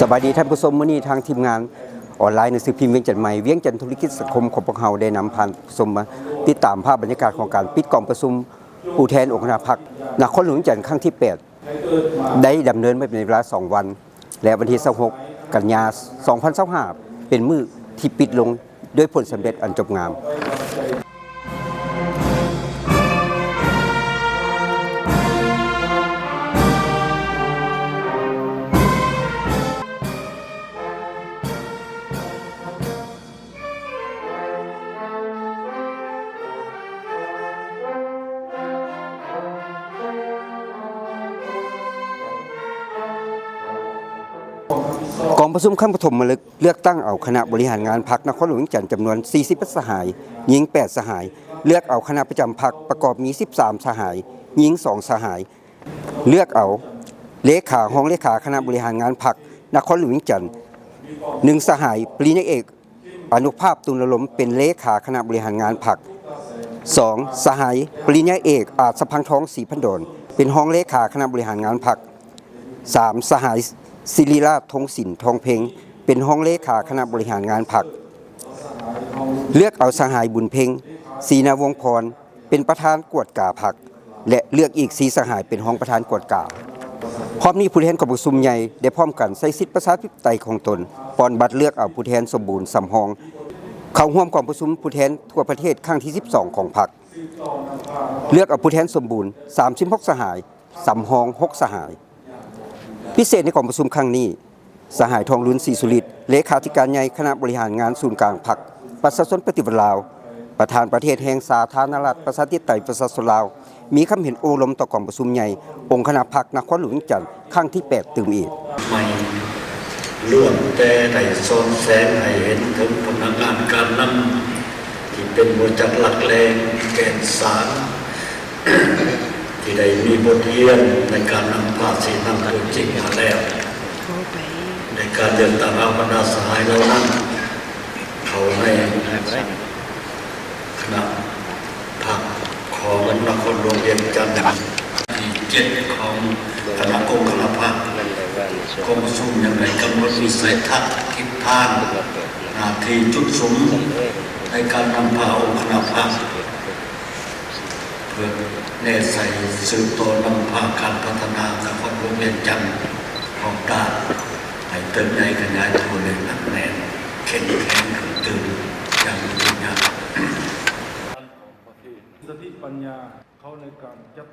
ສະບາຍດີທ່ານຜູ້ຊົມ, ມື້ນີ້ທາງທີມງານອອນລາຍໜັງສືພິມວຽງຈັນໃໝ່ ວຽງຈັນທຸລະກິດສັງຄົມຂອງພວກເຮົາໄດ້ນຳທ່ານຜູ້ຊົມມາຕິດຕາມພາບບັນຍາກາດຂອງການປິດກອງປະຊຸມຜູ້ແທນອົງຄະນະພັກນະຄອນຫຼວງວຽງຈັນຄັ້ງທີແປດ ໄດ້ດຳເນີນມາເປັນເວລາສອງວັນ ແລະ ວັນທີຊາວຫົກ ກັນຍາ ສອງພັນຊາວຫ້າ ເປັນມື້ທີ່ປິດລົງດ້ວຍຜົນສຳເລັດອັນຈົບງາມ. ກອງປະຊຸມຄັ້ງປະຖົມມະລຶກ ເລືອກຕັ້ງເອົາຄະນະບໍລິຫານງານພັກນະຄອນຫຼວງວຽງຈັນຈຳນວນສີ່ສິບເອັດສະຫາຍ, ຍິງແປດສະຫາຍ, ເລືອກເອົາຄະນະປະຈຳພັກປະກອບມີສິບສາມສະຫາຍ, ຍິງສອງສະຫາຍ, ເລືອກເອົາເລຂາ, ຮອງເລຂາຄະນະບໍລິຫານງານພັກນະຄອນຫຼວງວຽງຈັນ ໜຶ່ງ ສະຫາຍ ປະລິນຍາເອກ ອານຸພາບ ຕຸນລະລົມ ເປັນເລຂາຄະນະບໍລິຫານງານພັກ, ສອງ ສະຫາຍ ປະລິນຍາເອກ ອາດສະພັງທອງ ສີພັນດອນ ເປັນຮອງເລຂາຄະນະບໍລິຫານງານພັກ, ສາມ ສະຫາຍ ສິລິລາດ ທົງສິນ ທອງເພັງ ເປັນຮອງເລຂາຄະນະບໍລິຫານງານພັກ. ເລືອກເອົາສະຫາຍ ບຸນເພັງ ສີນາວົງພອນ ເປັນປະທານກວດກາພັກ ແລະ ເລືອກອີກສີ່ສະຫາຍເປັນຮອງປະທານກວດກາ. ພ້ອມນີ້ຜູ້ແທນກອງປະຊຸມໃຫຍ່ໄດ້ພ້ອມກັນໃຊ້ສິດປະຊາທິປະໄຕຂອງຕົນ ປ່ອນບັດເລືອກເອົາຜູ້ແທນສົມບູນສຳຮອງ ເຂົ້າຮ່ວມກອງປະຊຸມຜູ້ແທນທົ່ວປະເທດຄັ້ງທີສິບສອງຂອງພັກ. ເລືອກເອົາຜູ້ແທນສົມບູນສາມສິບຫົກສະຫາຍ, ສຳຮອງຫົກສະຫາຍ. ພິເສດໃນກອງປະຊຸມຄັ້ງນີ້, ສະຫາຍ ທອງລຸນ ສີສຸລິດ ເລຂາທິການໃຫຍ່ຄະນະບໍລິຫານງານສູນກາງພັກປະຊາຊົນປະຕິວັດລາວ, ປະທານປະເທດແຫ່ງສາທາລະນະລັດ ປະຊາທິປະໄຕ ປະຊາຊົນລາວ ມີຄຳເຫັນໂອ້ລົມຕໍ່ກອງປະຊຸມໃຫຍ່ອົງຄະນະພັກນະຄອນຫຼວງວຽງຈັນຄັ້ງທີແປດຕື່ມອີກ. ໃໝ່ລ້ວນແຕ່ໄດ້ສ່ອງແສງໃຫ້ເຫັນເຖິງພະນັກງານການນຳ ທີ່ເປັນຫົວຈັກຫຼັກແຫຼ່ງແກ່ນສານ ທີ່ໄດ້ມີບົດຮຽນໃນການນຳພາຊີ້ນຳຕົວຈິງມາແລ້ວ ໃນການເລືອກຕັ້ງເອົາບັນດາສະຫາຍເຫຼົ່ານັ້ນ ເຂົ້າໃນຄະນະພັກຂອງນະຄອນຫຼວງວຽງຈັນ ທີເຈັດຂອງຄະນະອົງຄະນະພັກ. ກອງປະຊຸມຍັງໄດ້ກຳນົດວິໄສທັດ, ທິດທາງ, ໜ້າທີ່, ຈຸດສຸມໃນການນຳພາອົງຄະນະພັກ ເພື່ອແນໃສ່ສືບຕໍ່ນຳພາການພັດທະນານະຄອນຫຼວງວຽງຈັນຮອບດ້ານ ໃຫ້ເຕີບໃຫຍ່ຂະຫຍາຍຕົວ ແລະ ໜັກແໜ້ນເຂັ້ມແຂງຂຶ້ນຕື່ມຢ່າງມີບັນຍາ. ສະຕິປັນຍາເຂົາໃນການຈັດ